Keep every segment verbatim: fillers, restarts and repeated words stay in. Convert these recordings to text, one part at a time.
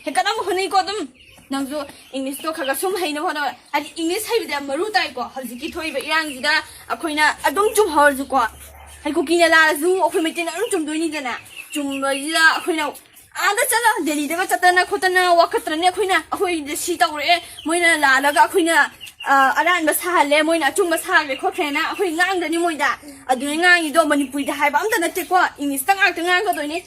ꯍꯦꯟꯀꯠꯅꯕ ꯍꯣꯠꯅꯩꯀꯣ ꯑꯗꯨꯝ꯫ ꯅꯪꯁꯨ ꯏꯪꯂꯤꯁꯇꯣ ꯈꯔ ꯈꯔ ꯁꯨꯝ ꯍꯩꯅꯕ ꯍꯣꯠꯅꯧ꯫ ꯍꯥꯏꯗꯤ ꯏꯪꯂꯤꯁ ꯍꯩꯕꯗꯤ ꯌꯥꯝ ꯃꯔꯨ ꯇꯥꯏꯀꯣ꯫ ꯍꯧꯖꯤꯛꯀꯤ ꯊꯣꯛꯏꯕ ꯏꯔꯥꯡꯁꯤꯗ ꯑꯩꯈꯣꯏꯅ ꯑꯗꯨꯝ ꯆꯨꯝꯍꯧꯔꯁꯨꯀꯣ, ꯍꯥꯏꯗꯤ ꯀꯨꯀꯤꯅ ꯂꯥꯜꯂꯁꯨ ꯑꯩꯈꯣꯏ ꯃꯩꯇꯩꯅ ꯑꯗꯨꯝ ꯆꯨꯝꯗꯣꯏꯅꯤꯗꯅ꯫ ꯆꯨꯝꯕꯁꯤꯗ ꯑꯩꯈꯣꯏꯅ ꯑꯥꯗ ꯆꯠꯂ ꯗꯦꯜꯂꯤꯗꯒ ꯆꯠꯇꯅ ꯈꯣꯠꯇꯅ ꯋꯥꯀꯠꯇ꯭ꯔꯅꯦ꯫ ꯑꯩꯈꯣꯏꯅ, ꯑꯩꯈꯣꯏꯗ ꯁꯤ ꯇꯧꯔꯛꯑꯦ, ꯃꯣꯏꯅ ꯂꯥꯜꯂꯒ ꯑꯩꯈꯣꯏꯅ ꯑ, ꯑꯔꯥꯟꯕ ꯁꯥꯍꯜꯂꯦ, ꯃꯣꯏꯅ ꯑꯆꯨꯝꯕ ꯁꯥꯈ꯭ꯔꯦ ꯈꯣꯠꯈ꯭ꯔꯦꯅ ꯑꯩꯈꯣꯏ ꯉꯥꯡꯗꯅꯤ ꯃꯣꯏꯗ꯫ ꯑꯗꯨꯅ ꯉꯥꯡꯉꯤꯗꯣ ꯃꯅꯤꯄꯨꯔꯤꯗ ꯍꯥꯏꯕ ꯑꯝꯇ ꯅꯠꯇꯦꯀꯣ, ꯏꯪꯂꯤꯁꯇ ꯉꯥꯛꯇ ꯉꯥꯡꯒꯗꯣꯏꯅꯤ꯫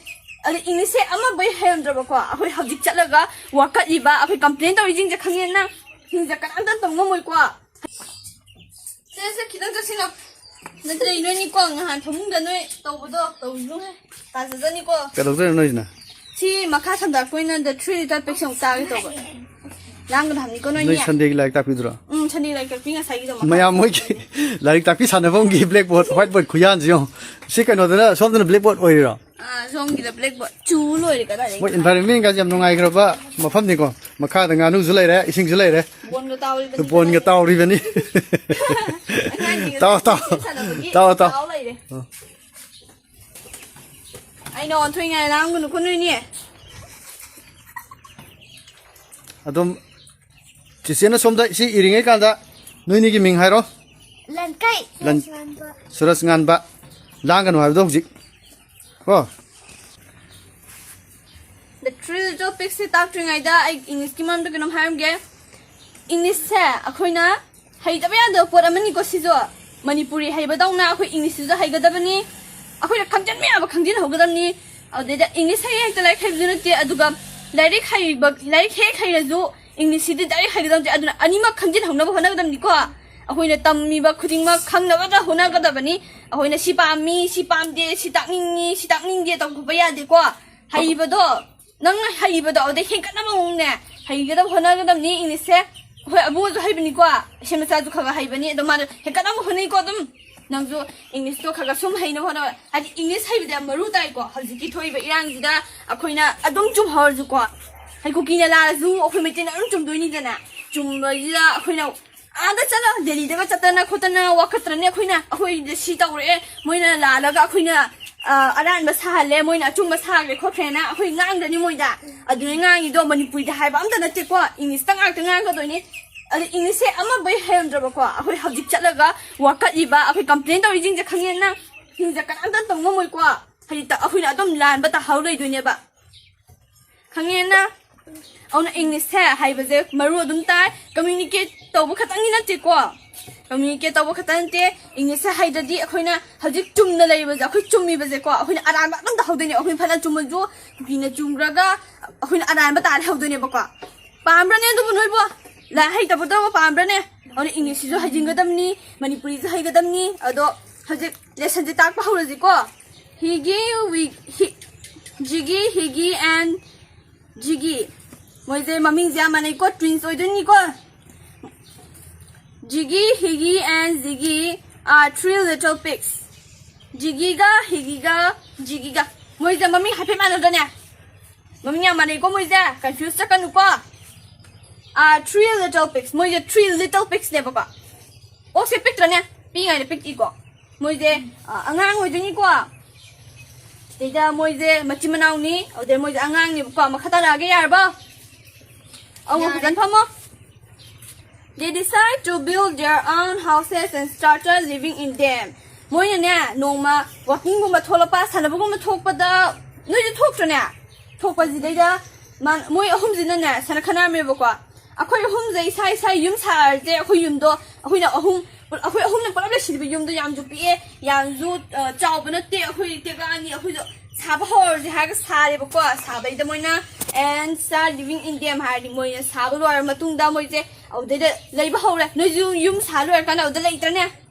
ꯑꯗ ꯏꯪꯂꯤꯁꯁꯦ ꯑꯃꯕꯨ ꯍꯩꯔꯝꯗ꯭ꯔꯕꯀꯣ, ꯑꯩꯈꯣꯏ ꯍꯧꯖꯤꯛ ꯆꯠꯂꯒ ꯋꯥꯀꯠꯂꯤꯕ, ꯑꯩꯈꯣꯏ ꯀꯝꯄ꯭ꯂꯦꯟ ꯇꯧꯔꯤꯁꯤꯡꯁꯦ ꯈꯪꯉꯦꯅ, ꯁꯤꯡꯁꯦ ꯀꯅꯥꯝꯇ ꯇꯧ ꯉꯝꯃꯣꯏꯀꯣ꯫ ꯁꯦ, ꯁꯦ, ꯈꯤꯇꯪ ꯆꯠꯁꯤꯜꯂꯣ꯫ ꯅꯠꯇ꯭ꯔꯗꯤ ꯅꯣꯏꯅꯤꯀꯣ ꯅꯍꯥꯟ ꯐꯃꯨꯡꯗ ꯅꯣꯏ ꯇꯧꯕꯗꯣ ꯇꯧꯖꯅꯨꯍꯦ꯫ ꯇꯥꯖꯖꯅꯤꯀꯣ꯫ ꯀꯩꯗꯧꯗꯣꯏꯅꯣ ꯅꯣꯏꯁꯤꯅ? ꯁꯤ ꯃꯈꯥ ꯁꯝꯗꯥꯛꯄ ꯑꯣꯏꯅ The Three Little Pigsꯁꯦ ꯑꯃꯨꯛ ꯇꯥꯒꯦ ꯇꯧꯕ꯫ ꯂꯥꯡꯒꯅꯨ ꯍꯥꯏꯕꯅꯤꯀꯣ ꯅꯣꯏ ꯅꯣꯏꯅꯤ꯫ ꯁꯟꯗꯦꯒꯤ ꯂꯥꯏꯔꯤꯛ ꯇꯥꯛꯄꯤꯗꯨꯔꯣ? ꯎꯝ, ꯁꯟꯗꯦꯒꯤ ꯂꯥꯏꯔꯤꯛ ꯇꯥꯛꯄꯤ ꯉꯁꯥꯏꯒꯤꯗꯣ ꯃꯈꯥ꯫ ꯃꯌꯥꯝ ꯃꯣꯏꯒꯤ ꯂꯥꯏꯔꯤꯛ ꯇꯥꯛꯄꯤ ꯁꯥꯟꯅꯐꯝꯒꯤ blackboard, whiteboard ꯈꯨꯌꯥꯟꯁꯤ ꯌꯦꯡꯉꯨ꯫ ꯁꯤ ꯀꯩꯅꯣꯗꯅ, ꯁꯣꯝꯗꯅ blackboard ꯑꯣꯏꯔꯤꯔꯣ? ꯑꯥ, ꯁꯣꯝꯒꯤꯗ blackboard ꯆꯨ ꯂꯣꯏꯔꯦ ꯀꯗꯥꯏꯗꯒꯤ? ꯃꯣꯏ environment ꯒꯁꯦ ꯌꯥꯝ ꯅꯨꯡꯉꯥꯏꯈ꯭ꯔꯕ ꯃꯐꯝꯅꯤꯀꯣ꯫ ꯃꯈꯥꯗ ꯉꯥꯅꯨꯁꯨ ꯂꯩꯔꯦ, ꯏꯁꯤꯡꯁꯨ ꯂꯩꯔꯦ꯫ ꯕꯣꯟꯒ ꯇꯥꯎꯔꯤꯕꯅꯤ ꯕꯣꯟꯒ ꯀꯗꯥꯏꯗꯒꯤ? ꯇꯥꯎꯔꯤꯕꯅꯤ꯫ ꯑꯉꯥꯡꯁꯤꯡꯒ ꯇꯥꯎ, ꯇꯥꯎ꯫ ꯁꯥꯟꯅꯕꯒꯤ ꯇꯥꯎ, ꯇꯥꯎ꯫ ꯇꯥꯎ ꯂꯩꯔꯦ꯫ ꯑ꯫ ꯑꯩꯅ ꯑꯣꯟꯊꯣꯛꯏꯉꯥꯏ ꯂꯥꯡꯒꯅꯨꯀꯣ ꯅꯣꯏꯅꯤ꯫ ꯑꯗꯨꯝ ꯆꯤꯆꯦꯅ ꯁꯣꯝꯗ ꯁꯤ ꯏꯔꯤꯉꯩ ꯀꯥꯟꯗ ꯅꯣꯏꯅꯤꯒꯤ ꯃꯤꯡ ꯍꯥꯏꯔꯣ꯫ ꯂꯟꯀꯩ꯫ ꯂꯟ-, ꯁꯨꯔꯖ ꯉꯥꯟꯕ꯫ ꯁꯨꯔꯖ ꯉꯥꯟꯕ꯫ ꯂꯥꯡꯒꯅꯨ ꯍꯥꯏꯕꯗꯣ ꯍꯧꯖꯤꯛ꯫ ꯀꯣ? The Three Little Pigsꯁꯦ ꯇꯥꯛꯇ꯭ꯔꯤꯉꯩꯗ ꯑꯩ ꯏꯪꯂꯤꯁꯀꯤ ꯃꯔꯝꯗ ꯀꯩꯅꯣꯝ ꯍꯥꯏꯔꯝꯒꯦ꯫ ꯏꯪꯂꯤꯁꯁꯦ ꯑꯩꯈꯣꯏꯅ ꯍꯩꯇꯕ ꯌꯥꯗꯕ ꯄꯣꯠ ꯑꯃꯅꯤꯀꯣ ꯁꯤꯁꯨ꯫ ꯃꯅꯤꯄꯨꯔꯤ ꯍꯩꯕꯗꯧꯅ ꯑꯩꯈꯣꯏ ꯏꯪꯂꯤꯁꯁꯤꯁꯨ ꯍꯩꯒꯗꯕꯅꯤ꯫ ꯑꯩꯈꯣꯏꯅ ꯈꯪꯖꯤꯟꯕ ꯌꯥꯕ ꯈꯪꯖꯤꯟꯍꯧꯒꯗꯕꯅꯤ꯫ ꯑꯗꯨꯗꯩꯗ ꯏꯪꯂꯤꯁ ꯍꯩ ꯍꯦꯛꯇ ꯂꯥꯏꯔꯤꯛ ꯍꯩꯕꯁꯨ ꯅꯠꯇꯦ, ꯑꯗꯨꯒ ꯂꯥꯏꯔꯤꯛ ꯍꯩꯕ, ꯂꯥꯏꯔꯤꯛ ꯍꯦꯛ ꯍꯩꯔꯁꯨ ꯏꯪꯂꯤꯁꯁꯤꯗꯤ ꯗꯥꯏꯔꯦꯛ ꯍꯩꯒꯗꯕ ꯅꯠꯇꯦ꯫ ꯑꯗꯨꯅ ꯑꯅꯤꯃꯛ ꯈꯪꯖꯤꯟꯍꯧꯅꯕ ꯍꯣꯠꯅꯒꯗꯕꯅꯤꯀꯣ꯫ ꯑꯩꯈꯣꯏꯅ ꯇꯝꯃꯤꯕ ꯈꯨꯗꯤꯡꯃꯛ ꯈꯪꯅꯕꯗ ꯍꯣꯠꯅꯒꯗꯕꯅꯤ꯫ ꯑꯩꯈꯣꯏꯅ ꯁꯤ ꯄꯥꯝꯃꯤ, ꯁꯤ ꯄꯥꯝꯗꯦ, ꯁꯤ ꯇꯥꯛꯅꯤꯡꯉꯤ, ꯁꯤ ꯇꯥꯛꯅꯤꯡꯗꯦ ꯇꯧꯊꯣꯛꯄ ꯌꯥꯗꯦꯀꯣ꯫ ꯍꯩꯕꯗꯣ, ꯅꯪꯅ ꯍꯩꯕꯗꯣ ꯑꯗꯨꯗꯩ ꯍꯦꯟꯒꯠꯅꯕ ꯑꯃꯨꯛꯅꯦ ꯍꯩꯒꯗꯕ ꯍꯣꯠꯅꯒꯗꯕꯅꯤ ꯏꯪꯂꯤꯁꯁꯦ꯫ ꯍꯣꯏ, ꯑꯕꯨꯡꯉꯣꯁꯨ ꯍꯩꯕꯅꯤꯀꯣ, ꯏꯁꯩ ꯃꯆꯥꯁꯨ ꯈꯔ ꯈꯔ ꯍꯩꯕꯅꯤ, ꯑꯗꯣ ꯃꯥꯗꯣ ꯍꯦꯟꯒꯠꯅꯕ ꯍꯣꯠꯅꯩꯀꯣ ꯑꯗꯨꯝ꯫ ꯅꯪꯁꯨ ꯏꯪꯂꯤꯁꯇꯣ ꯈꯔ ꯈꯔ ꯁꯨꯝ ꯍꯩꯅꯕ ꯍꯣꯠꯅꯕ꯫ ꯍꯥꯏꯗꯤ ꯏꯪꯂꯤꯁ ꯍꯩꯕꯗꯤ ꯌꯥꯝ ꯃꯔꯨ ꯇꯥꯏꯀꯣ꯫ ꯍꯧꯖꯤꯛꯀꯤ ꯊꯣꯛꯏꯕ ꯏꯔꯥꯡꯁꯤꯗ ꯑꯩꯈꯣꯏꯅ ꯑꯗꯨꯝ ꯆꯨꯝꯍꯧꯔꯁꯨꯀꯣ, ꯍꯥꯏꯗꯤ ꯀꯨꯀꯤꯅ ꯂꯥꯜꯂꯁꯨ ꯑꯩꯈꯣꯏ ꯃꯩꯇꯩꯅ ꯑꯗꯨꯝ ꯆꯨꯝꯗꯣꯏꯅꯤꯗꯅ꯫ ꯆꯨꯝꯕꯁꯤꯗ ꯑꯩꯈꯣꯏꯅ ꯑꯥꯗ ꯆꯠꯂ ꯗꯦꯜꯂꯤꯗꯒ ꯆꯠꯇꯅ ꯈꯣꯠꯇꯅ ꯋꯥꯀꯠꯇ꯭ꯔꯅꯦ ꯑꯩꯈꯣꯏꯅ, ꯑꯩꯈꯣꯏꯗ ꯁꯤ ꯇꯧꯔꯛꯑꯦ, ꯃꯣꯏꯅ ꯂꯥꯜꯂꯒ ꯑꯩꯈꯣꯏꯅ ꯑ, ꯑꯔꯥꯟꯕ ꯁꯥꯍꯜꯂꯦ, ꯃꯣꯏꯅ ꯑꯆꯨꯝꯕ ꯁꯥꯈ꯭ꯔꯦ ꯈꯣꯠꯈ꯭ꯔꯦꯅ ꯑꯩꯈꯣꯏ ꯉꯥꯡꯗꯅꯤ ꯃꯣꯏꯗ꯫ ꯑꯗꯨꯅ ꯉꯥꯡꯉꯤꯗꯣ ꯃꯅꯤꯄꯨꯔꯤꯗ ꯍꯥꯏꯕ ꯑꯝꯇ ꯅꯠꯇꯦꯀꯣ, ꯏꯪꯂꯤꯁꯇ ꯉꯥꯛꯇ ꯉꯥꯡꯒꯗꯣꯏꯅꯤ꯫ ꯑꯗꯨ ꯏꯪꯂꯤꯁꯁꯦ ꯑꯃꯕꯨ ꯍꯩꯔꯝꯗ꯭ꯔꯕꯀꯣ, ꯑꯩꯈꯣꯏ ꯍꯧꯖꯤꯛ ꯆꯠꯂꯒ ꯋꯥꯀꯠꯂꯤꯕ, ꯑꯩꯈꯣꯏ ꯀꯝꯄ꯭ꯂꯦꯟ ꯇꯧꯔꯤꯁꯤꯡꯁꯦ ꯈꯪꯉꯦꯅ, ꯁꯤꯡꯁꯦ ꯀꯅꯥꯝꯇ ꯇꯧ ꯉꯝꯃꯣꯏꯀꯣ꯫ ꯍꯧꯖꯤꯛꯇ ꯑꯩꯈꯣꯏꯅ ꯑꯗꯨꯝ ꯂꯥꯟꯕ ꯇꯥꯍꯧ ꯂꯩꯗꯣꯏꯅꯦꯕ, ꯈꯪꯉꯦꯅ꯫ ꯑꯗꯨꯅ ꯏꯪꯂꯤꯁꯁꯦ ꯍꯩꯕꯁꯦ ꯃꯔꯨ ꯑꯗꯨꯝ ꯇꯥꯏ꯫ ꯀꯝꯃ꯭ꯌꯨꯅꯤꯀꯦꯠ ꯇꯧꯕ ꯈꯛꯇꯪꯗꯤ ꯅꯠꯇꯦꯀꯣ, ꯀꯝꯃ꯭ꯌꯨꯅꯤꯀꯦꯠ ꯇꯧꯕ ꯈꯛꯇ ꯅꯠꯇꯦ꯫ ꯏꯪꯂꯤꯁꯁꯦ ꯍꯩꯇ꯭ꯔꯗꯤ ꯑꯩꯈꯣꯏꯅ ꯍꯧꯖꯤꯛ ꯆꯨꯝꯅ ꯂꯩꯔꯤꯕꯁꯦ, ꯑꯩꯈꯣꯏ ꯆꯨꯝꯃꯤꯕꯁꯦꯀꯣ, ꯑꯩꯈꯣꯏꯅ ꯑꯔꯥꯟꯕ ꯑꯗꯨꯝ ꯇꯧꯍꯧꯗꯣꯏꯅꯦ꯫ ꯑꯩꯈꯣꯏꯅ ꯐꯅ ꯆꯨꯝꯃꯁꯨ ꯀꯨꯀꯤꯅ ꯆꯨꯝꯈ꯭ꯔꯒ ꯑꯩꯈꯣꯏꯅ ꯑꯔꯥꯟꯕ ꯇꯥ ꯂꯩꯍꯧꯗꯣꯏꯅꯦꯕꯀꯣ꯫ ꯄꯥꯝꯕ꯭ꯔꯅꯦ ꯑꯗꯨꯕꯨ ꯅꯣꯏꯕꯨ? ꯂꯥꯏ ꯍꯩꯇꯕꯗꯧꯕ ꯄꯥꯝꯕ꯭ꯔꯅꯦ? ꯑꯗꯨꯅ ꯏꯪꯂꯤꯁꯁꯤꯁꯨ ꯍꯩꯖꯤꯟꯒꯗꯕꯅꯤ, ꯃꯅꯤꯄꯨꯔꯤꯁꯨ ꯍꯩꯒꯗꯕꯅꯤ꯫ ꯑꯗꯣ ꯍꯧꯖꯤꯛ ꯂꯦꯁꯟꯁꯦ ꯇꯥꯛꯄ ꯍꯧꯔꯁꯤꯀꯣ꯫ ꯍꯤꯒꯤ, ꯋꯤ-, ꯍꯤ-, ꯖꯤꯒꯤ, ꯍꯤꯒꯤ and ꯖꯤꯒꯤ꯫ ꯃꯣꯏꯁꯦ ꯃꯃꯤꯡꯁꯦ ꯌꯥꯝ ꯃꯥꯟꯅꯩꯀꯣ, twins ꯑꯣꯏꯗꯣꯏꯅꯤꯀꯣ꯫ ꯖꯤꯒꯤ, ꯍꯤꯒꯤ and ꯖꯤꯒꯤ are three little pigs. ꯖꯤꯒꯤꯒ ꯍꯤꯒꯤꯒ ꯖꯤꯒꯤꯒ꯫ ꯃꯣꯏꯁꯦ ꯃꯃꯤꯡ ꯍꯥꯏꯐꯦꯠ ꯃꯥꯟꯅꯗ꯭ꯔꯅꯦ? ꯃꯃꯤꯡ ꯌꯥꯝ ꯃꯥꯟꯅꯩꯀꯣ ꯃꯣꯏꯁꯦ, confuse ꯆꯠꯀꯅꯨꯀꯣ꯫ Are three little pigs. ꯃꯣꯏꯁꯦ three little pigsꯅꯦꯕꯀꯣ꯫ ꯑꯣꯛꯁꯦ ꯄꯤꯛꯇ꯭ꯔꯅꯦ? ꯄꯤꯛꯏꯉꯩꯗ ꯄꯤꯛꯏꯀꯣ꯫ ꯃꯣꯏꯁꯦ, ꯑ, ꯑꯉꯥꯡ ꯑꯣꯏꯗꯣꯏꯅꯤꯀꯣ꯫ ꯁꯤꯗꯩꯗ ꯃꯣꯏꯁꯦ ꯃꯆꯤꯟ ꯃꯅꯥꯎꯅꯤ, ꯑꯗꯨꯗꯩ ꯃꯣꯏꯁꯦ ꯑꯉꯥꯡꯅꯦꯕꯀꯣ꯫ ꯃꯈꯥ ꯇꯥꯔꯛꯑꯒꯦ, ꯌꯥꯔꯕꯣ? ꯑꯃꯨꯛ ꯌꯥꯔꯦ꯫ ꯐꯖꯅ ꯐꯝꯃꯣ꯫ They decide to build their own houses and started living in them. ꯃꯣꯏꯅꯅꯦ, ꯅꯣꯡꯃ walkingꯒꯨꯝꯕ ꯊꯣꯛꯂꯛꯄ, ꯁꯥꯟꯅꯕꯒꯨꯝꯕ ꯊꯣꯛꯄꯗ, ꯅꯣꯏꯁꯨ ꯊꯣꯛꯇ꯭ꯔꯅꯦ? ꯊꯣꯛꯄꯁꯤꯗꯩꯗ ꯃꯥ-, ꯃꯣꯏ ꯑꯍꯨꯝꯁꯤꯅꯅꯦ ꯁꯥꯟꯅ ꯈꯠꯅꯔꯝꯃꯦꯕꯀꯣ꯫ ꯑꯩꯈꯣꯏ ꯑꯍꯨꯝꯁꯦ ꯏꯁꯥ ꯏꯁꯥ ꯌꯨꯝ ꯁꯥꯔꯁꯦ, ꯑꯩꯈꯣꯏ ꯌꯨꯝꯗꯣ ꯑꯩꯈꯣꯏꯅ ꯑꯍꯨꯝ, ꯑꯩꯈꯣꯏ ꯑꯍꯨꯝꯅ ꯄꯨꯂꯞ ꯂꯩꯁꯤꯜꯂꯤꯕ ꯌꯨꯝꯗꯣ ꯌꯥꯝꯁꯨ ꯄꯤꯛꯑꯦ, ꯌꯥꯝꯁꯨ, ꯑ, ꯆꯥꯎꯕ ꯅꯠꯇꯦ, ꯑꯩꯈꯣꯏ ꯇꯦꯛꯂꯛꯑꯅꯤ, ꯑꯩꯈꯣꯏꯗꯣ ꯁꯥꯕ ꯍꯧꯔꯁꯦ ꯍꯥꯏꯔꯒ ꯁꯥꯔꯦꯕꯀꯣ꯫ ꯁꯥꯕꯩꯗ ꯃꯣꯏꯅ and start living in them ꯍꯥꯏꯔꯗꯤ ꯃꯣꯏꯅ ꯁꯥꯕ ꯂꯣꯏꯔ ꯃꯇꯨꯡꯗ ꯃꯣꯏꯁꯦ ꯑꯗꯨꯗꯩꯗ ꯂꯩꯕ ꯍꯧꯔꯦ꯫ ꯅꯣꯏꯁꯨ ꯌꯨꯝ ꯁꯥ ꯂꯣꯏꯔꯀꯥꯟꯗ ꯑꯗꯨꯗ ꯂꯩꯇ꯭ꯔꯅꯦ?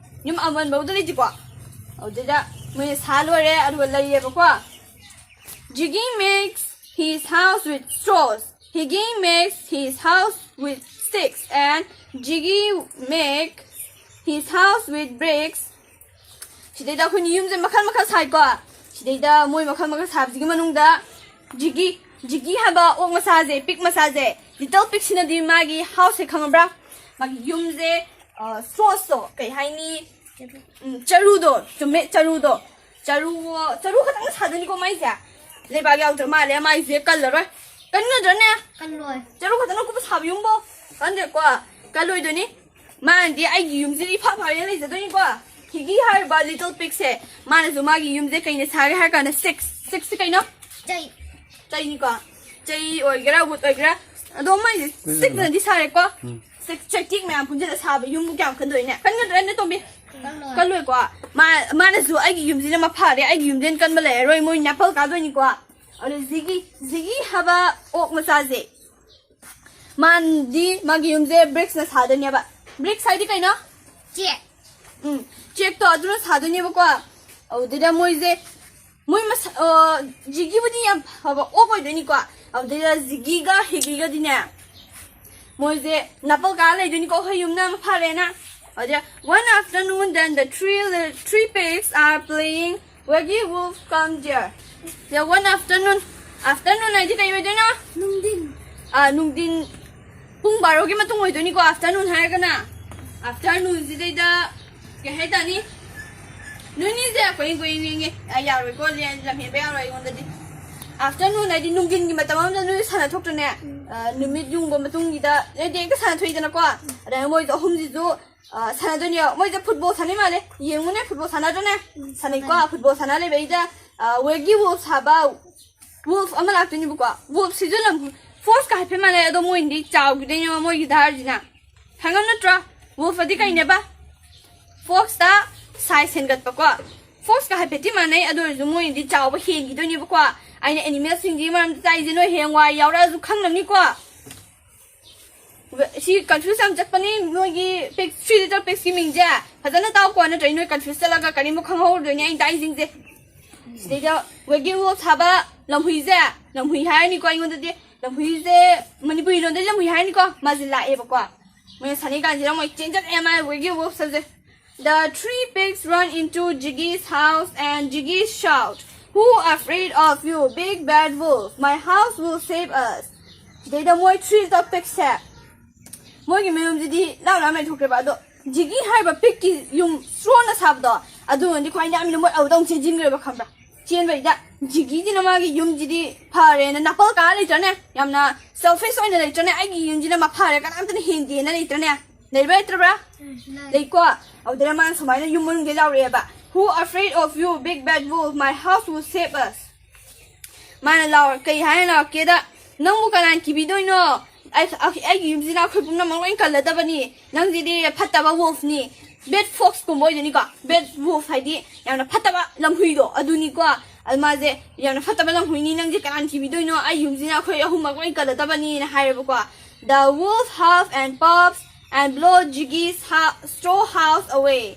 ꯌꯨꯝ ꯑꯃꯟꯕ ꯑꯗꯨꯗ ꯂꯩꯇꯦꯀꯣ꯫ ꯑꯗꯨꯗꯩꯗ ꯃꯣꯏꯅ ꯁꯥ ꯂꯣꯏꯔꯦ, ꯑꯗꯨꯒ ꯂꯩꯌꯦꯕꯀꯣ꯫ Jiggy makes his house with straws. Higgy makes his house with sticks and Jiggy makes his house with bricks. ꯁꯤꯗꯩꯗ ꯑꯩꯈꯣꯏꯅ ꯌꯨꯝꯁꯦ ꯃꯈꯜ ꯃꯈꯜ ꯁꯥꯏꯀꯣ꯫ ꯁꯤꯗꯩꯗ ꯃꯣꯏ ꯃꯈꯜ ꯃꯈꯜ ꯁꯥꯕꯁꯤꯒꯤ ꯃꯅꯨꯡꯗ ꯖꯤꯒꯤ, ꯖꯤꯒꯤ ꯍꯥꯏꯕ ꯑꯣꯛ ꯃꯆꯥꯁꯦ, ꯄꯤꯛ ꯃꯆꯥꯁꯦ, little pigꯁꯤꯅꯗꯤ ꯃꯥꯒꯤ houseꯁꯦ ꯈꯪꯉꯕ꯭ꯔꯥ? ꯃꯥꯒꯤ ꯌꯨꯝꯁꯦ, ꯑ, strawsꯇꯣ, ꯀꯩ ꯍꯥꯏꯅꯤ? ꯎꯝ, ꯆꯔꯨꯗꯣ, ꯆꯨꯝꯃꯦ, ꯆꯔꯨꯗꯣ꯫ ꯆꯔꯨ, ꯆꯔꯨ ꯈꯛꯇꯪ ꯁꯥꯗꯣꯏꯅꯤꯀꯣ ꯃꯥꯏꯁꯦ꯫ ꯂꯩꯕꯥꯛ ꯌꯥꯎꯗ꯭ꯔ ꯃꯥꯜꯂꯦ, ꯃꯥꯏꯁꯦ ꯀꯜꯂꯔꯣꯏ꯫ ꯀꯟꯒꯗ꯭ꯔꯅꯦ? ꯀꯜꯂꯣꯏ꯫ ꯆꯔꯨ ꯈꯛꯇꯅ ꯀꯨꯞꯄ ꯁꯥꯕ ꯌꯨꯝꯕꯣ? ꯀꯟꯗꯦꯀꯣ, ꯀꯜꯂꯣꯏꯗꯣꯏꯅꯤ꯫ ꯃꯥꯅꯗꯤ ꯑꯩꯒꯤ ꯌꯨꯝꯁꯤꯗꯤ ꯏꯐ ꯐꯔꯦꯅ ꯂꯩꯖꯗꯣꯏꯅꯤꯀꯣ꯫ ꯍꯤꯒꯤ ꯍꯥꯏꯔꯤꯕ little pigꯁꯦ, ꯃꯥꯅꯁꯨ ꯃꯥꯒꯤ ꯌꯨꯝꯁꯦ ꯀꯩꯅ ꯁꯥꯒꯦ ꯍꯥꯏꯔ ꯀꯥꯟꯗ, sticks, sticksꯁꯦ ꯀꯩꯅꯣ? ꯆꯩ꯫ ꯆꯩꯅꯤꯀꯣ꯫ ꯆꯩ ꯑꯣꯏꯒꯦꯔꯥ, wood ꯑꯣꯏꯒꯦꯔꯥ, ꯑꯗꯣ ꯃꯥꯏꯁꯦ stickꯅꯗꯤ ꯁꯥꯔꯦꯀꯣ꯫ Stick, ꯆꯩꯇꯦꯛ ꯃꯌꯥꯝ ꯄꯨꯟꯁꯤꯜꯂ ꯁꯥꯕ ꯌꯨꯝꯕꯨ ꯀꯌꯥꯝ ꯀꯟꯗꯣꯏꯅꯦ? ꯀꯟꯒꯗ꯭ꯔꯅꯦ, ꯇꯣꯝꯕꯤ? ꯀꯜꯂꯣꯏ꯫ ꯀꯜꯂꯣꯏꯀꯣ꯫ ꯃꯥ, ꯃꯥꯅꯁꯨ ꯑꯩꯒꯤ ꯌꯨꯝꯁꯤꯅ ꯃꯐꯔꯦ, ꯑꯩꯒꯤ ꯌꯨꯝꯁꯤꯅ ꯀꯟꯕ ꯂꯩꯔꯔꯣꯏ, ꯃꯣꯏ apple ꯀꯥꯗꯣꯏꯅꯤꯀꯣ꯫ ꯑꯗꯣ ꯖꯤꯒꯤ, ꯖꯤꯒꯤ ꯍꯥꯏꯕ ꯑꯣꯛ ꯃꯆꯥꯁꯦ, ꯃꯥꯗꯤ ꯃꯥꯒꯤ ꯌꯨꯝꯁꯦ bricksꯅ ꯁꯥꯗꯣꯏꯅꯦꯕ꯫ Bricks ꯍꯥꯏꯗꯤ ꯀꯩꯅꯣ? ꯆꯦꯛ꯫ ꯎꯝ, ꯆꯦꯛꯇꯣ ꯑꯗꯨꯅ ꯁꯥꯗꯣꯏꯅꯦꯕꯀꯣ꯫ ꯑꯗꯨꯗ ꯃꯣꯏꯁꯦ, ꯃꯣꯏ ꯃꯁ-, ꯑ, ꯖꯤꯒꯤꯕꯨꯗꯤ ꯌꯥꯝ ꯐꯕ ꯑꯣꯛ ꯑꯣꯏꯗꯣꯏꯅꯤꯀꯣ꯫ ꯑꯗꯨꯗ ꯖꯤꯒꯤꯒ ꯍꯤꯒꯤꯒꯗꯤꯅꯦ, ꯃꯣꯏꯁꯦ apple ꯀꯥ ꯂꯩꯗꯣꯏꯅꯤꯀꯣ, ꯑꯩꯈꯣꯏ ꯌꯨꯝꯅ ꯃꯐꯔꯦꯅ꯫ ꯑꯗꯨꯗ one afternoon, then the three, three pigs are playing. Waggy Wolf come there. The one afternoon, afternoon ꯍꯥꯏꯗꯤ ꯀꯩ ꯑꯣꯏꯗꯣꯏꯅꯣ? ꯅꯨꯡꯊꯤꯟ꯫ ꯑꯥ, ꯅꯨꯡꯊꯤꯟ ꯄꯨꯡ ꯕꯥꯔꯣꯒꯤ ꯃꯇꯨꯡ ꯑꯣꯏꯗꯣꯏꯅꯤꯀꯣ, afternoon ꯍꯥꯏꯔꯒꯅ꯫ Afternoonꯁꯤꯗꯩꯗ ꯀꯩ ꯍꯥꯏꯇꯥꯔꯅꯤ? ꯅꯣꯏꯅꯤꯁꯦ ꯀꯣꯌꯦꯡ ꯀꯣꯌꯦꯡ ꯌꯦꯡꯉꯦ꯫ ꯑꯥ, ꯌꯥꯔꯣꯏꯀꯣ, ꯂꯦ-, ꯂꯝꯍꯦꯟꯕ ꯌꯥꯔꯣꯏ ꯑꯩꯉꯣꯟꯗꯗꯤ꯫ Afternoon ꯍꯥꯏꯗꯤ ꯅꯨꯡꯊꯤꯟꯒꯤ ꯃꯇꯝ ꯑꯃꯗ ꯅꯣꯏ ꯁꯥꯟꯅ ꯊꯣꯛꯇ꯭ꯔꯅꯦ? ꯑꯥ, ꯅꯨꯃꯤꯠ ꯌꯨꯡꯕ ꯃꯇꯨꯡꯒꯤꯗ ꯍꯥꯏꯗꯤ ꯍꯦꯛꯇ ꯁꯥꯟꯅ ꯊꯣꯛꯏꯗꯅꯀꯣ꯫ ꯑꯗ ꯃꯣꯏꯁꯦ ꯑꯍꯨꯝꯁꯤꯁꯨ, ꯑꯥ, ꯁꯥꯟꯅꯗꯣꯏꯅꯦꯕ꯫ ꯃꯣꯏꯁꯦ football ꯁꯥꯟꯅꯩ ꯃꯥꯜꯂꯦ꯫ ꯌꯦꯡꯉꯨꯅꯦ, football ꯁꯥꯟꯅꯗ꯭ꯔꯅꯦ? ꯁꯥꯟꯅꯩꯀꯣ꯫ Football ꯁꯥꯟꯅ ꯂꯩꯕꯩꯗ, ꯑꯥ, Waggy Wolf ꯍꯥꯏꯕ wolf ꯑꯃ ꯂꯥꯛꯇꯣꯏꯅꯦꯕꯀꯣ꯫ Wolfꯁꯤꯁꯨ ꯂꯝ, foxꯀ ꯍꯥꯏꯐꯦꯠ ꯃꯥꯟꯅꯩ, ꯑꯗꯣ ꯃꯣꯏꯅꯗꯤ ꯆꯥꯎꯈꯤꯗꯣꯏꯅꯦꯕ ꯃꯣꯏꯒꯤ ꯙꯥꯔꯁꯤꯅ꯫ ꯈꯪꯉꯝ ꯅꯠꯇ꯭ꯔꯣ? Wolf ꯑꯗꯤ ꯀꯩꯅꯦꯕ? Foxꯇ size ꯍꯦꯟꯒꯠꯄꯀꯣ꯫ Foxꯀ ꯍꯥꯏꯐꯦꯠꯇꯤ ꯃꯥꯟꯅꯩ, ꯑꯗꯨ ꯑꯣꯏꯔꯁꯨ ꯃꯣꯏꯅꯗꯤ ꯆꯥꯎꯕ ꯍꯦꯟꯈꯤꯗꯣꯏꯅꯦꯕꯀꯣ꯫ ꯑꯩꯅ animalꯁꯤꯡꯒꯤ ꯃꯔꯝꯗ ꯇꯥꯛꯏꯁꯦ ꯅꯣꯏ ꯍꯌꯦꯡꯋꯥꯏ ꯌꯥꯎꯔꯛꯑꯁꯨ ꯈꯪꯅꯕꯅꯤꯀꯣ꯫ ꯁꯤ confuse ꯌꯥꯝ ꯆꯠꯄꯅꯤ ꯅꯣꯏꯒꯤ pig, three little pigsꯀꯤ ꯃꯤꯡꯁꯦ꯫ ꯐꯖꯅ ꯇꯥꯎꯀꯣ, ꯅꯠꯇ꯭ꯔꯗꯤ ꯅꯣꯏ confuse ꯆꯠꯂꯒ ꯀꯔꯤꯝ ꯈꯪꯍꯧꯔꯣꯏꯗꯣꯏꯅꯦ ꯑꯩꯅ ꯇꯥꯛꯏꯁꯤꯡꯁꯦ꯫ ꯁꯤꯗꯩꯗ Waggy Wolf ꯍꯥꯏꯕ ꯂꯝꯍꯨꯏꯁꯦ, ꯂꯝꯍꯨꯏ ꯍꯥꯏꯔꯅꯤꯀꯣ ꯑꯩꯉꯣꯟꯗꯗꯤ꯫ ꯂꯝꯍꯨꯏꯁꯦ ꯃꯅꯤꯄꯨꯔꯤ ꯂꯣꯟꯗꯗꯤ ꯂꯝꯍꯨꯏ ꯍꯥꯏꯔꯅꯤꯀꯣ, ꯃꯥꯁꯦ ꯂꯥꯛꯑꯦꯕꯀꯣ꯫ ꯃꯣꯏꯅ ꯁꯥꯟꯅꯩ ꯀꯥꯟꯁꯤꯗ ꯃꯣꯏ ꯆꯦꯟꯖꯜꯂꯛꯑꯦ ꯃꯥ Waggy Wolfꯁꯦ꯫ The three pigs run into Jiggy's house and Jiggy shout, "Who afraid of you, big bad wolf? My house will save us." ꯁꯤꯗꯩꯗ ꯃꯣꯏ three little pigsꯁꯦ, ꯃꯣꯏꯒꯤ ꯃꯌꯨꯝꯁꯤꯗꯤ ꯂꯥꯞ ꯂꯥꯞ ꯂꯩꯊꯣꯛꯈ꯭ꯔꯦꯕ꯫ ꯑꯗꯣ ꯖꯤꯒꯤ ꯍꯥꯏꯔꯤꯕ pigꯀꯤ ꯌꯨꯝ ꯁ꯭ꯔꯣꯟꯅ ꯁꯥꯕꯗꯣ, ꯑꯗꯨꯅꯗꯤ ꯈ꯭ꯋꯥꯏ ꯌꯥꯝꯅ ꯃꯣꯏ ꯑꯗꯨꯗ ꯑꯃꯨꯛ ꯆꯦꯟꯁꯤꯟꯈ꯭ꯔꯦꯕ, ꯈꯪꯕ꯭ꯔꯥ? ꯆꯦꯟꯕꯩꯗ ꯖꯤꯒꯤꯁꯤꯅ ꯃꯥꯒꯤ ꯌꯨꯝꯁꯤꯗꯤ ꯐꯔꯦꯅ ꯅꯥꯄꯜ ꯀꯥ ꯂꯩꯇ꯭ꯔꯅꯦ? ꯌꯥꯝꯅ selfish ꯑꯣꯏꯅ ꯂꯩꯇ꯭ꯔꯅꯦ? "ꯑꯩꯒꯤ ꯌꯨꯝꯁꯤꯅ ꯃꯐꯔꯦ, ꯀꯅꯥꯝꯇꯅ ꯍꯦꯟꯗꯦꯅ" ꯂꯩꯇ꯭ꯔꯅꯦ? ꯂꯩꯕ꯭ꯔꯥ ꯂꯩꯇ꯭ꯔꯕ꯭ꯔꯥ? ꯂꯩꯀꯣ? ꯑꯗꯨꯗ ꯃꯥꯅ ꯁꯨꯃꯥꯏꯅ ꯌꯨꯝ ꯃꯅꯨꯡꯗ ꯂꯥꯎꯔꯛꯑꯦꯕ, "Who afraid of you, big bad wolf? My house will save us." ꯃꯥꯅ ꯂꯥꯎꯔ ꯀꯩ ꯍꯥꯏꯅ ꯂꯥꯎꯔꯛꯀꯦꯗ, "ꯅꯪꯕꯨ ꯀꯅꯥꯅ ꯀꯤꯕꯤꯗꯣꯏꯅꯣ? ꯑꯩ-, ꯑꯩꯒꯤ ꯌꯨꯝꯁꯤꯅ ꯑꯩꯈꯣꯏ ꯄꯨꯝꯅꯃꯛ ꯂꯣꯏ ꯀꯜꯂꯗꯕꯅꯤ꯫ ꯅꯪꯁꯤꯗꯤ ꯐꯠꯇꯕ wolfꯅꯤ, bad foxꯀꯨꯝꯕ ꯑꯣꯏꯗꯣꯏꯅꯤꯀꯣ, bad wolf ꯍꯥꯏꯗꯤ ꯌꯥꯝꯅ ꯐꯠꯇꯕ ꯂꯝꯍꯨꯏꯗꯣ ꯑꯗꯨꯅꯤꯀꯣ꯫ ꯑꯗꯨ ꯃꯥꯁꯦ ꯌꯥꯝꯅ ꯐꯠꯇꯕ ꯂꯝꯍꯨꯏꯅꯤ, ꯅꯪꯁꯦ ꯀꯅꯥꯅ ꯀꯤꯕꯤꯗꯣꯏꯅꯣ? ꯑꯩ ꯌꯨꯝꯁꯤꯅ ꯑꯩꯈꯣꯏ ꯑꯍꯨꯝꯃꯛ ꯂꯣꯏ ꯀꯜꯂꯗꯕꯅꯤꯅ" ꯍꯥꯏꯔꯦꯕꯀꯣ꯫ The wolf huffs and puffs and blow Jiggy's ha-, straw house away.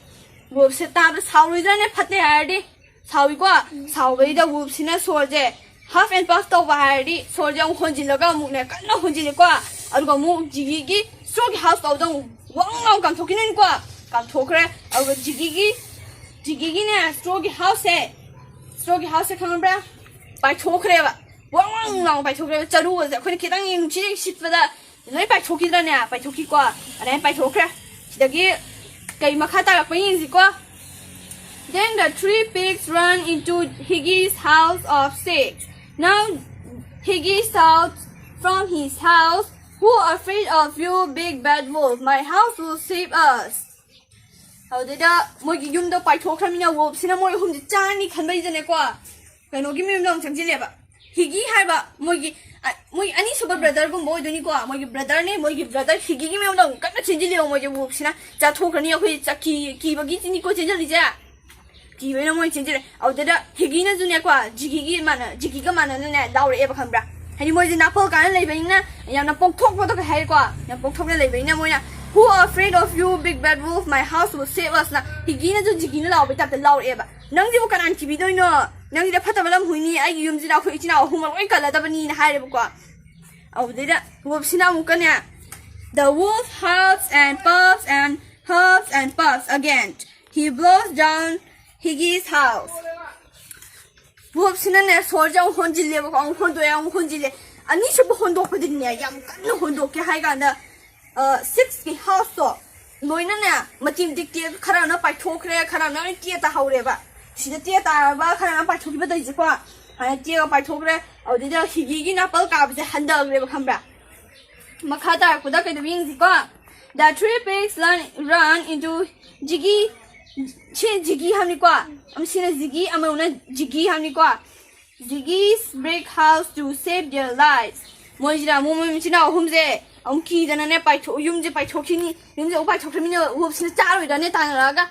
Wolfꯁꯦ ꯇꯥꯕꯗ ꯁꯥꯎꯔꯣꯏꯗ꯭ꯔꯅꯦ, ꯐꯠꯇꯦ ꯍꯥꯏꯔꯗꯤ? ꯁꯥꯎꯏꯀꯣ꯫ ꯁꯥꯎꯕꯁꯤꯗ wolfꯁꯤꯅ ꯁꯣꯔꯁꯦ huff and puff ꯇꯧꯕ ꯍꯥꯏꯔꯗꯤ ꯁꯣꯔꯁꯦ ꯑꯃꯨꯛ ꯍꯣꯟꯖꯤꯜꯂꯒ ꯑꯃꯨꯛꯅꯦ ꯀꯟꯅ ꯍꯣꯟꯖꯤꯜꯂꯤꯀꯣ꯫ ꯑꯗꯨꯒ ꯑꯃꯨꯛ ꯖꯤꯒꯤꯒꯤ strawꯒꯤ house ꯇꯧꯕꯗ ꯑꯃꯨꯛ ꯋꯪ ꯂꯥꯎ ꯀꯥꯝꯊꯣꯛꯈꯤꯅꯤꯀꯣ꯫ ꯀꯥꯝꯊꯣꯛꯈ꯭ꯔꯦ꯫ ꯑꯗꯨꯒ ꯖꯤꯒꯤꯒꯤ, ꯖꯤꯒꯤꯒꯤꯅꯦ strawꯒꯤ houseꯁꯦ, strawꯒꯤ houseꯁꯦ ꯈꯪꯉꯕ꯭ꯔꯥ? ꯄꯥꯏꯊꯣꯛꯈ꯭ꯔꯦꯕ꯫ ꯋꯪ ꯋꯪ ꯂꯥꯎ ꯄꯥꯏꯊꯣꯛꯈ꯭ꯔꯦꯕ꯫ ꯆꯔꯨꯒꯁꯦ ꯑꯩꯈꯣꯏꯅ ꯈꯤꯇꯪ ꯅꯨꯡꯁꯤꯠ ꯁꯤꯠꯄꯗ ꯂꯣꯏ ꯄꯥꯏꯊꯣꯛꯈꯤꯗ꯭ꯔꯅꯦ? ꯄꯥꯏꯊꯣꯛꯈꯤꯀꯣ꯫ ꯑꯗꯨꯃꯥꯏꯅ ꯄꯥꯏꯊꯣꯛꯈ꯭ꯔꯦ꯫ ꯁꯤꯗꯒꯤ ꯀꯩ ꯃꯈꯥ ꯇꯥꯔꯛꯄ ꯌꯦꯡꯁꯤꯀꯣ꯫ Then the three pigs run into Higgy's house of six. Now Higgy shouts from his house, "Who afraid of you, big bad wolf? My house will save us." ꯑꯗꯨꯗꯩꯗ ꯃꯣꯏꯒꯤ ꯌꯨꯝꯗꯣ ꯄꯥꯏꯊꯣꯛꯈ꯭ꯔꯃꯤꯅ wolfꯁꯤꯅ ꯃꯣꯏ ꯑꯍꯨꯝꯁꯦ ꯆꯥꯔꯅꯤ ꯈꯟꯕꯩꯗꯅꯦꯀꯣ, ꯀꯩꯅꯣꯒꯤ ꯃꯌꯨꯝꯗ ꯑꯃꯨꯛ ꯆꯪꯁꯤꯜꯂꯦꯕ꯫ ꯍꯤꯒꯤ ꯍꯥꯏꯕ ꯃꯣꯏꯒꯤ, ꯑ, ꯃꯣꯏ ꯑꯅꯤꯁꯨꯕ brotherꯒꯨꯝꯕ ꯑꯣꯏꯗꯣꯏꯅꯤꯀꯣ꯫ ꯃꯣꯏꯒꯤ brotherꯅꯦ, ꯃꯣꯏꯒꯤ brother ꯍꯤꯒꯤꯒꯤ ꯃꯌꯨꯝꯗ ꯑꯃꯨꯛ ꯀꯟꯅ ꯆꯦꯟꯁꯤꯜꯂꯦꯕ ꯃꯣꯏꯁꯦ꯫ Wolfꯁꯤꯅ ꯆꯥꯊꯣꯛꯈ꯭ꯔꯅꯤ, ꯑꯩꯈꯣꯏ ꯆ-, ꯀꯤ-, ꯀꯤꯕꯒꯤꯅꯤꯀꯣ ꯆꯦꯟꯁꯤꯜꯂꯤꯁꯦ꯫ ꯀꯤꯕꯩꯅ ꯃꯣꯏ ꯆꯦꯟꯁꯤꯜꯂꯦ꯫ ꯑꯗꯨꯗ ꯍꯤꯒꯤꯅꯁꯨꯅꯦꯀꯣ, ꯖꯤꯒꯤꯒꯤ ꯃꯥꯅ-, ꯖꯤꯒꯤꯒ ꯃꯥꯟꯅꯅꯅꯦ ꯂꯥꯎꯔꯛꯑꯦꯕ, ꯈꯪꯕ꯭ꯔꯥ? ꯍꯥꯏꯗꯤ ꯃꯣꯏꯁꯦ ꯅꯥꯄꯜ ꯀꯥꯅ ꯂꯩꯕꯅꯤꯅ ꯌꯥꯝꯅ ꯄꯣꯛꯊꯣꯛꯄꯗꯣ ꯀꯩ ꯍꯥꯏꯔꯦꯀꯣ, ꯌꯥꯝ ꯄꯣꯛꯊꯣꯛꯅ ꯂꯩꯕꯅꯤꯅ ꯃꯣꯏꯅ, "Who afraid of you, big bad wolf? My house will save us"ꯅ ꯍꯤꯒꯤꯅꯁꯨ ꯖꯤꯒꯤꯅ ꯂꯥꯎꯕꯩ ꯇꯥꯏꯞꯇ ꯂꯥꯎꯔꯛꯑꯦꯕ꯫ "ꯅꯪꯁꯤꯕꯨ ꯀꯅꯥꯅ ꯀꯤꯕꯤꯗꯣꯏꯅꯣ? ꯅꯪꯁꯤꯗꯤ ꯐꯠꯇꯕ ꯂꯝꯍꯨꯏꯅꯤ, ꯑꯩꯒꯤ ꯌꯨꯝꯁꯤꯗ ꯑꯩꯈꯣꯏ ꯏꯆꯤꯟ ꯏꯅꯥꯎ ꯑꯍꯨꯝꯃꯛ ꯂꯣꯏ ꯀꯜꯂꯗꯕꯅꯤꯅ" ꯍꯥꯏꯔꯦꯕꯀꯣ꯫ ꯑꯗꯨꯗꯩꯗ wolfꯁꯤꯅ ꯑꯃꯨꯛꯀꯅꯦ, "The wolf huffs and puffs and huffs and puffs again. He blows down Higgy's house." Wolfꯁꯤꯅꯅꯦ ꯁꯣꯔꯁꯦ ꯑꯃꯨꯛ ꯍꯣꯟꯖꯤꯜꯂꯦꯕꯀꯣ, ꯑꯃꯨꯛ ꯍꯣꯟꯗꯣꯛꯑꯦ, ꯑꯃꯨꯛ ꯍꯣꯟꯖꯤꯜꯂꯦ꯫ ꯑꯅꯤꯁꯨꯕ ꯍꯣꯟꯗꯣꯛꯄꯗꯗꯤꯅꯦ, ꯌꯥꯝ ꯀꯟꯅ ꯍꯣꯟꯗꯣꯛꯀꯦ ꯍꯥꯏ ꯀꯥꯟꯗ, ꯑ, sixꯀꯤ houseꯇꯣ, ꯂꯣꯏꯅꯅꯦ ꯃꯇꯦꯛ ꯃꯇꯦꯛ ꯇꯦꯛꯑꯒ ꯈꯔ ꯑꯃꯅ ꯄꯥꯏꯊꯣꯛꯈ꯭ꯔꯦ, ꯈꯔ ꯑꯃꯅ ꯂꯣꯏ ꯇꯦꯛꯑ ꯇꯥꯍꯧꯔꯦꯕ꯫ ꯁꯤꯗ ꯇꯦꯛꯑ ꯇꯥꯔꯕ ꯈꯔ ꯑꯃ ꯄꯥꯏꯊꯣꯛꯈꯤꯕ ꯇꯧꯔꯤꯁꯦꯀꯣ꯫ ꯍꯥꯏꯅ ꯇꯦꯛꯑꯒ ꯄꯥꯏꯊꯣꯛꯈ꯭ꯔꯦ꯫ ꯑꯗꯨꯗꯩꯗ ꯁꯤꯒꯤꯒꯤ ꯅꯥꯄꯜ ꯀꯥꯕꯁꯦ ꯍꯟꯊꯈ꯭ꯔꯦꯕ, ꯈꯪꯕ꯭ꯔꯥ? ꯃꯈꯥ ꯇꯥꯔꯛꯄꯗ ꯀꯩꯗꯧꯕ ꯌꯦꯡꯁꯤꯀꯣ꯫ The three pigs run, run into Ziggy. ꯁꯤ ꯖꯤꯒꯤ ꯍꯥꯏꯕꯅꯤꯀꯣ꯫ ꯑꯃ ꯁꯤꯅ ꯖꯤꯒꯤ, ꯑꯃꯅ ꯖꯤꯒꯤ ꯍꯥꯏꯕꯅꯤꯀꯣ꯫ Ziggy's brick house to save their lives. ꯃꯣꯏꯁꯤꯗ ꯑꯃꯨꯛ ꯃꯣꯏ ꯃꯆꯤꯟ ꯃꯅꯥꯎ ꯑꯍꯨꯝꯁꯦ ꯑꯃꯨꯛ ꯀꯤꯗꯅꯅꯦ ꯄꯥꯏꯊꯣꯛ ꯌꯨꯝꯁꯦ ꯄꯥꯏꯊꯣꯛꯈꯤꯅꯤ꯫ ꯌꯨꯝꯁꯦ ꯑꯃꯨꯛ ꯄꯥꯏꯊꯣꯛꯈ꯭ꯔꯃꯤꯅ ꯋꯨꯜꯐꯁꯤꯅ ꯆꯥꯔꯣꯏꯗ꯭ꯔꯅꯦ ꯇꯥꯟꯅꯔꯛꯑꯒ꯫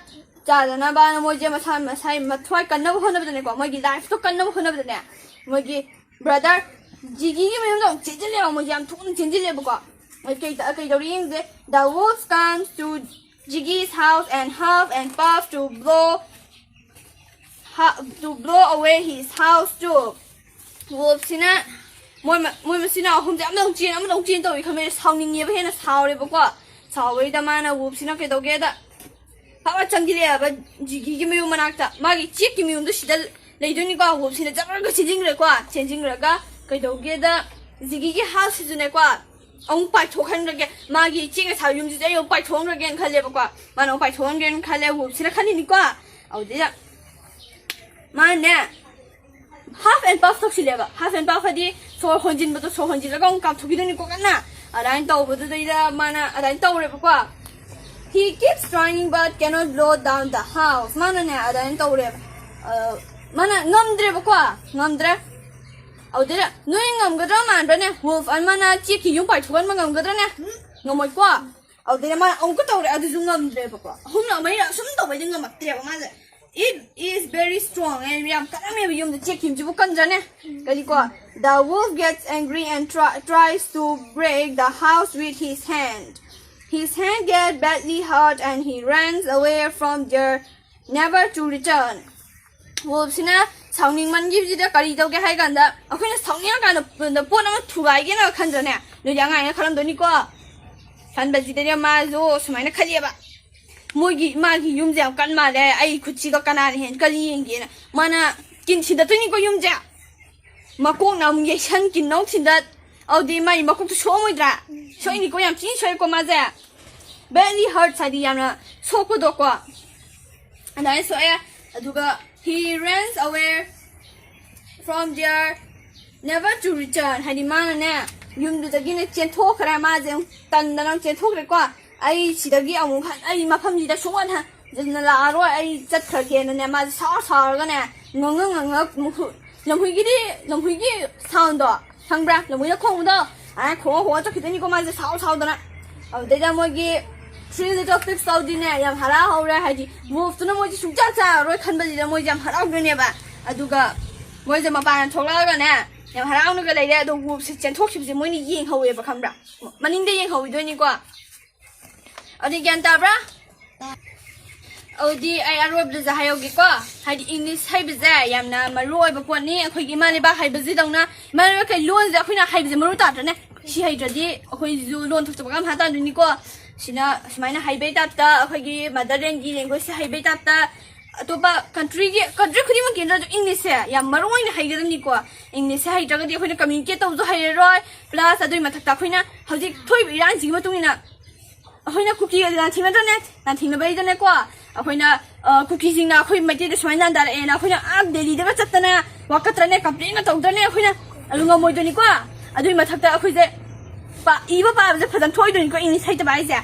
ꯆꯥꯗꯅꯕꯅ ꯃꯣꯏꯁꯦ ꯃꯁꯥ ꯃꯁꯥꯒꯤ ꯃꯊ꯭ꯋꯥꯏ ꯀꯟꯅꯕ ꯍꯣꯠꯅꯕꯗꯅꯦꯀꯣ, ꯃꯣꯏꯒꯤ ꯂꯥꯏꯐꯇꯣ ꯀꯟꯅꯕ ꯍꯣꯠꯅꯕꯗꯅꯦ, ꯃꯣꯏꯒꯤ ꯕ꯭ꯔꯗꯔ ꯖꯤꯒꯤꯒꯤ ꯃꯌꯨꯝꯗ ꯑꯃꯨꯛ ꯆꯦꯟꯁꯤꯜꯂꯦꯕ꯫ ꯃꯣꯏꯁꯦ ꯌꯥꯝ ꯊꯨꯅ ꯆꯦꯟꯁꯤꯜꯂꯦꯕꯀꯣ꯫ ꯃꯣꯏ ꯀꯩ ꯀꯩꯗꯧꯔꯤ ꯌꯦꯡꯁꯦ꯫ The wolf comes to Ziggy's house and huff and puff to blow ha- to blow away his house too. ꯋꯨꯜꯐꯁꯤꯅ ꯃꯣꯏ ꯃ- ꯃꯣꯏ ꯃꯆꯤꯟ ꯃꯅꯥꯎ ꯑꯍꯨꯝꯁꯦ ꯑꯃꯗ ꯑꯃꯨꯛ ꯆꯦꯟ, ꯑꯃꯗ ꯑꯃꯨꯛ ꯆꯦꯟ ꯇꯧꯋꯤ ꯈꯪꯕꯅꯤꯅ ꯁꯥꯎꯅꯤꯡꯉꯦꯕ, ꯍꯦꯟꯅ ꯁꯥꯎꯔꯦꯕꯀꯣ꯫ ꯁꯥꯎꯕꯩꯗ ꯃꯥꯅ ꯋꯨꯜꯐꯁꯤꯅ ꯀꯩꯗꯧꯒꯦꯗ, ꯐꯕ ꯆꯪꯁꯤꯜꯂꯛꯑꯦꯕ ꯖꯤꯒꯤꯒꯤ ꯃꯌꯨꯝ ꯃꯅꯥꯛꯇ꯫ ꯃꯥꯒꯤ ꯆꯦꯛꯀꯤ ꯃꯌꯨꯝꯗꯣ ꯁꯤꯗ ꯂꯩꯗꯣꯏꯅꯤꯀꯣ꯫ ꯋꯨꯜꯐꯁꯤꯅ ꯖꯕꯔꯒ ꯆꯦꯟꯁꯤꯟꯈ꯭ꯔꯦꯀꯣ꯫ ꯆꯦꯟꯁꯤꯟꯈ꯭ꯔꯒ ꯀꯩꯗꯧꯒꯦꯗ, ꯖꯤꯒꯤꯒꯤ ꯍꯥꯎꯁꯁꯤꯁꯨꯅꯦꯀꯣ ꯑꯃꯨꯛ ꯄꯥꯏꯊꯣꯛꯍꯟꯈ꯭ꯔꯒꯦ, ꯃꯥꯒꯤ ꯆꯦꯛꯅ ꯁꯥꯕ ꯌꯨꯝꯁꯤꯗ ꯑꯩ ꯑꯃꯨꯛ ꯄꯥꯏꯊꯣꯛꯍꯟꯈ꯭ꯔꯒꯦꯅ ꯈꯜꯂꯦꯕꯀꯣ꯫ ꯃꯥꯅ ꯑꯃꯨꯛ ꯄꯥꯏꯊꯣꯛꯍꯟꯈ꯭ꯔꯦꯅ ꯈꯜꯂꯦ, ꯋꯨꯜꯐꯁꯤꯅ ꯈꯜꯂꯤꯅꯤꯀꯣ꯫ ꯑꯗꯨꯗꯩꯗ ꯃꯥꯅꯦ ꯍꯥꯐ ꯑꯦꯟ ꯄꯐ ꯇꯧꯁꯤꯜꯂꯦꯕ꯫ ꯍꯥꯐ ꯑꯦꯟ ꯄꯐ ꯍꯥꯏꯗꯤ ꯁꯣꯔ ꯍꯣꯟꯖꯤꯟꯕꯗꯣ, ꯁꯣꯔ ꯍꯣꯟꯖꯤꯜꯂꯒ ꯑꯃꯨꯛ ꯀꯥꯞꯊꯣꯛꯈꯤꯗꯣꯏꯅꯤꯀꯣ ꯀꯟꯅ꯫ ꯑꯗꯨꯃꯥꯏꯅ ꯇꯧꯕꯗꯨꯗꯩꯗ ꯃꯥꯅ ꯑꯗꯨꯃꯥꯏꯅ ꯇꯧꯔꯦꯕꯀꯣ꯫ He keeps trying but cannot blow down the house. ꯃꯥꯅꯅꯦ ꯑꯗꯨꯃꯥꯏꯅ ꯇꯧꯔꯦꯕ꯫ ꯑ, ꯃꯥꯅ ꯉꯝꯗ꯭ꯔꯦꯕꯀꯣ, ꯉꯝꯗ꯭ꯔꯦ꯫ ꯑꯗꯨꯗꯩꯗ ꯅꯣꯏ ꯉꯝꯒꯗ꯭ꯔꯣ ꯃꯥꯟꯕ꯭ꯔꯅꯦ? ꯋꯨꯜꯐ ꯑꯃꯅ ꯆꯦꯛꯀꯤ ꯌꯨꯝ ꯄꯥꯏꯊꯣꯛꯍꯟꯕ ꯉꯝꯒꯗ꯭ꯔꯅꯦ? ꯉꯝꯃꯣꯏꯀꯣ꯫ ꯑꯗꯨꯗꯩꯗ ꯃꯥꯅ ꯑꯃꯨꯛꯀ ꯇꯧꯔꯦ, ꯑꯗꯨꯁꯨ ꯉꯝꯗ꯭ꯔꯦꯕꯀꯣ꯫ ꯑꯍꯨꯝꯂꯛ ꯃꯔꯤꯔꯛ ꯁꯨꯝ ꯇꯧꯕꯩꯗꯤ ꯉꯝꯃꯛꯇ꯭ꯔꯦꯕ ꯃꯥꯁꯦ꯫ It is very strong and ꯌꯥꯝ ꯀꯜꯂꯝꯃꯦꯕ ꯌꯨꯝꯗ꯫ Check ꯊꯤꯕꯁꯤꯕꯨ ꯀꯟꯗ꯭ꯔꯅꯦ? ꯀꯔꯤꯀꯣ? The wolf gets angry and try, tries to break the house with his hand. His hand get badly hurt and he runs away from there, never to return. ꯋꯨꯜꯐꯁꯤꯅ ꯁꯥꯎꯅꯤꯡꯃꯟꯈꯤꯕꯁꯤꯗ ꯀꯔꯤ ꯇꯧꯒꯦ ꯍꯥꯏ ꯀꯥꯟꯗ, ꯑꯩꯈꯣꯏꯅ ꯁꯥꯎꯅꯤꯡꯉꯀꯥꯟꯗ ꯄꯣꯠ ꯑꯃ ꯊꯨꯒꯥꯏꯒꯦꯅ ꯈꯟꯗ꯭ꯔꯅꯦ? ꯅꯣꯏꯗꯤ ꯑꯉꯥꯡꯅ ꯈꯜꯂꯝꯗꯣꯏꯅꯤꯀꯣ꯫ ꯈꯟꯕꯁꯤꯗꯅꯦ ꯃꯥꯁꯨ ꯁꯨꯃꯥꯏꯅ ꯈꯜꯂꯦꯕ, ꯃꯣꯏꯒꯤ ꯃꯥꯒꯤ ꯌꯨꯝꯁꯦ ꯌꯥꯝ ꯀꯟ ꯃꯥꯜꯂꯦ, ꯑꯩ ꯈꯨꯠꯁꯤꯒ ꯀꯅꯥꯅ ꯍꯦꯟꯅ ꯀꯜꯂꯤ ꯌꯦꯡꯒꯦꯅ꯫ ꯃꯥꯅ ꯀꯤꯟ ꯊꯤꯟꯗꯠꯇꯣꯏꯅꯤꯀꯣ ꯌꯨꯝꯁꯦ꯫ ꯃꯀꯣꯛꯅ ꯑꯃꯨꯛ ꯌꯩꯁꯟ, ꯀꯤꯟꯅ ꯑꯃꯨꯛ ꯊꯤꯟꯗꯠ꯫ ꯑꯗꯨꯗꯤ ꯃꯥꯒꯤ ꯃꯀꯣꯛꯇꯣ ꯁꯣꯛꯑꯝꯃꯣꯏꯗ꯭ꯔꯥ? ꯁꯣꯛꯏꯅꯤꯀꯣ, ꯌꯥꯝ ꯊꯤꯅ ꯁꯣꯛꯑꯦꯀꯣ ꯃꯥꯁꯦ꯫ Badly hurt ꯍꯥꯏꯗꯤ ꯌꯥꯝꯅ ꯁꯣꯛꯄꯗꯣꯀꯣ, ꯑꯗꯨꯃꯥꯏꯅ ꯁꯣꯛꯑꯦ꯫ ꯑꯗꯨꯒ he runs away from there, never to return, ꯍꯥꯏꯗꯤ ꯃꯥꯅꯅꯦ ꯌꯨꯝꯗꯨꯗꯒꯤꯅꯦ ꯆꯦꯟꯊꯣꯛꯈ꯭ꯔꯦ꯫ ꯃꯥꯁꯦ ꯑꯃꯨꯛ ꯇꯟꯗꯅ ꯑꯃꯨꯛ ꯆꯦꯟꯊꯣꯛꯈ꯭ꯔꯦꯀꯣ꯫ "ꯑꯩ ꯁꯤꯗꯒꯤ ꯑꯃꯨꯛ ꯍꯟ-, ꯑꯩ ꯃꯐꯝꯁꯤꯗ ꯁꯨꯡꯍꯟ ꯍꯟꯖꯟꯅ ꯂꯥꯛꯑꯔꯣꯏ, ꯑꯩ ꯆꯠꯈ꯭ꯔꯒꯦꯅꯅꯦ" ꯃꯥꯁꯦ ꯁꯥꯎꯔ ꯁꯥꯎꯔꯒꯅꯦ, ꯉꯪꯉ ꯉꯪꯉ ꯃꯨꯛ-, ꯂꯝꯍꯨꯏꯒꯤꯗꯤ, ꯂꯝꯍꯨꯏꯒꯤ soundꯗꯣ ꯈꯪꯕ꯭ꯔꯥ? ꯂꯝꯍꯨꯏꯅ ꯈꯣꯡꯕꯗꯣ ꯑꯗꯨꯃꯥꯏꯅ ꯈꯣꯡꯉ ꯈꯣꯡꯉ ꯆꯠꯈꯤꯗꯣꯏꯅꯤꯀꯣ ꯃꯥꯁꯦ ꯁꯥꯎ ꯁꯥꯎꯗꯅ꯫ ꯑꯗꯨꯗꯩꯗ ꯃꯣꯏꯒꯤ three little pigs ꯇꯧꯗꯤꯅꯦ ꯌꯥꯝ ꯍꯔꯥꯎ ꯍꯧꯔꯦ, ꯍꯥꯏꯗꯤ wolfꯇꯨꯅ ꯃꯣꯏꯁꯦ ꯁꯨꯡꯆꯥ ꯆꯥꯔꯔꯣꯏ ꯈꯟꯕꯁꯤꯗ ꯃꯣꯏꯁꯦ ꯌꯥꯝ ꯍꯔꯥꯎꯗꯣꯏꯅꯦꯕ꯫ ꯑꯗꯨꯒ ꯃꯣꯏꯁꯦ ꯃꯄꯥꯟꯗ ꯊꯣꯛꯂꯛꯑꯒꯅꯦ ꯌꯥꯝ ꯍꯔꯥꯎꯅꯒ ꯂꯩꯔꯦ꯫ ꯑꯗꯣ wolfꯁꯦ ꯆꯦꯟꯊꯣꯛꯈꯤꯕꯁꯦ ꯃꯣꯏꯅ ꯌꯦꯡꯍꯧꯋꯦꯕ, ꯈꯪꯕ꯭ꯔꯥ? ꯃꯅꯤꯡꯗ ꯌꯦꯡꯍꯧꯗꯣꯏꯅꯤꯀꯣ꯫ ꯑꯗꯨꯗꯤ ꯒ꯭ꯌꯥꯟ ꯇꯥꯕ꯭ꯔꯥ? ꯑꯗꯨꯗꯤ ꯑꯩ ꯑꯔꯣꯏꯕꯗꯁꯨ ꯍꯥꯏꯍꯧꯒꯦꯀꯣ, ꯍꯥꯏꯗꯤ English ꯍꯩꯕꯁꯦ ꯌꯥꯝꯅ ꯃꯔꯨ ꯑꯣꯏꯕ ꯄꯣꯠꯅꯤ꯫ ꯑꯩꯈꯣꯏꯒꯤ ꯏꯃꯥ ꯂꯩꯕꯥꯛ ꯍꯩꯕꯁꯤꯗꯧꯅ ꯏꯃꯥ ꯂꯩꯕꯥꯛꯀꯤ ꯂꯣꯟꯁꯦ ꯑꯩꯈꯣꯏꯅ ꯍꯩꯕꯁꯦ ꯃꯔꯨ ꯇꯥꯗ꯭ꯔꯅꯦ? ꯁꯤ ꯍꯩꯇ꯭ꯔꯗꯤ ꯑꯩꯈꯣꯏꯁꯤꯁꯨ ꯂꯣꯟ ꯊꯣꯛꯇꯕꯒ ꯃꯍꯥ ꯇꯥꯗꯣꯏꯅꯤꯀꯣ꯫ ꯁꯤꯅ ꯁꯨꯃꯥꯏꯅ ꯍꯩꯕꯩ ꯇꯥꯏꯞꯇ, ꯑꯩꯈꯣꯏꯒꯤ motherlandꯒꯤ languageꯁꯦ ꯍꯩꯕꯩ ꯇꯥꯏꯞꯇ, ꯑꯇꯣꯞꯄ countryꯒꯤ, country ꯈꯨꯗꯤꯡꯃꯛꯀꯤ ꯅꯠꯇ꯭ꯔꯁꯨ Englishꯁꯦ ꯌꯥꯝ ꯃꯔꯨ ꯑꯣꯏꯅ ꯍꯩꯒꯗꯕꯅꯤꯀꯣ꯫ Englishꯁꯦ ꯍꯩꯇ꯭ꯔꯒꯗꯤ ꯑꯩꯈꯣꯏꯅ communicate ꯇꯧꯕꯁꯨ ꯍꯩꯔꯔꯣꯏ, plus ꯑꯗꯨꯒꯤ ꯃꯊꯛꯇ ꯑꯩꯈꯣꯏꯅ ꯍꯧꯖꯤꯛ ꯊꯣꯛꯏꯕ ꯏꯔꯥꯡꯁꯤꯒꯤ ꯃꯇꯨꯡ ꯏꯟꯅ ꯑꯩꯈꯣꯏꯅ ꯀꯨꯀꯤꯒ ꯂꯥꯟꯊꯦꯡꯅꯗ꯭ꯔꯅꯦ? ꯂꯥꯟꯊꯦꯡꯅꯕꯩꯗꯅꯦꯀꯣ, ꯑꯩꯈꯣꯏꯅ, ꯑ, ꯀꯨꯀꯤꯁꯤꯡꯅ ꯑꯩꯈꯣꯏ ꯃꯩꯇꯩꯗ ꯁꯨꯃꯥꯏꯅ ꯂꯥꯟꯗꯥꯔꯛꯑꯦꯅ ꯑꯩꯈꯣꯏꯅ ꯑꯥ ꯗꯦꯜꯂꯤꯗꯒ ꯆꯠꯇꯅ ꯋꯥꯀꯠꯇ꯭ꯔꯅꯦ, complainꯒ ꯇꯧꯗ꯭ꯔꯅꯦ ꯑꯩꯈꯣꯏꯅ? ꯑꯗꯨ ꯉꯝꯃꯣꯏꯗꯣꯏꯅꯤꯀꯣ꯫ ꯑꯗꯨꯒꯤ ꯃꯊꯛꯇ ꯑꯩꯈꯣꯏꯁꯦ ꯄꯥ-, ꯏꯕ ꯄꯥꯕꯁꯦ ꯐꯖꯅ ꯊꯣꯛꯑꯣꯏꯗꯣꯏꯅꯤꯀꯣ, English ꯍꯩꯇꯕ ꯍꯥꯏꯁꯦ꯫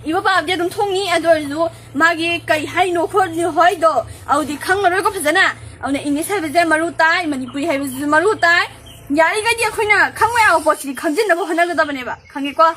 ꯏꯕ ꯄꯥꯕꯗꯤ ꯑꯗꯨꯝ ꯊꯣꯛꯅꯤ, ꯑꯗꯨ ꯑꯣꯏꯔꯁꯨ ꯃꯥꯒꯤ ꯀꯩ ꯍꯥꯏꯅꯣ ꯈꯣꯠꯂꯤꯅꯣ ꯍꯣꯏꯗꯣ ꯑꯗꯨꯗꯤ ꯈꯪꯉꯔꯣꯏꯀꯣ ꯐꯖꯅ꯫ ꯑꯗꯨꯅ English ꯍꯩꯕꯁꯦ ꯃꯔꯨ ꯇꯥꯏ, ꯃꯅꯤꯄꯨꯔꯤ ꯍꯩꯕꯁꯤꯁꯨ ꯃꯔꯨ ꯇꯥꯏ꯫ ꯌꯥꯔꯤꯈꯩꯗꯤ ꯑꯩꯈꯣꯏꯅ ꯈꯪꯕ ꯌꯥꯕ ꯄꯣꯠꯁꯤꯗꯤ ꯈꯪꯖꯤꯟꯅꯕ ꯍꯣꯠꯅꯒꯗꯕꯅꯦꯕ, ꯈꯪꯉꯦꯀꯣ?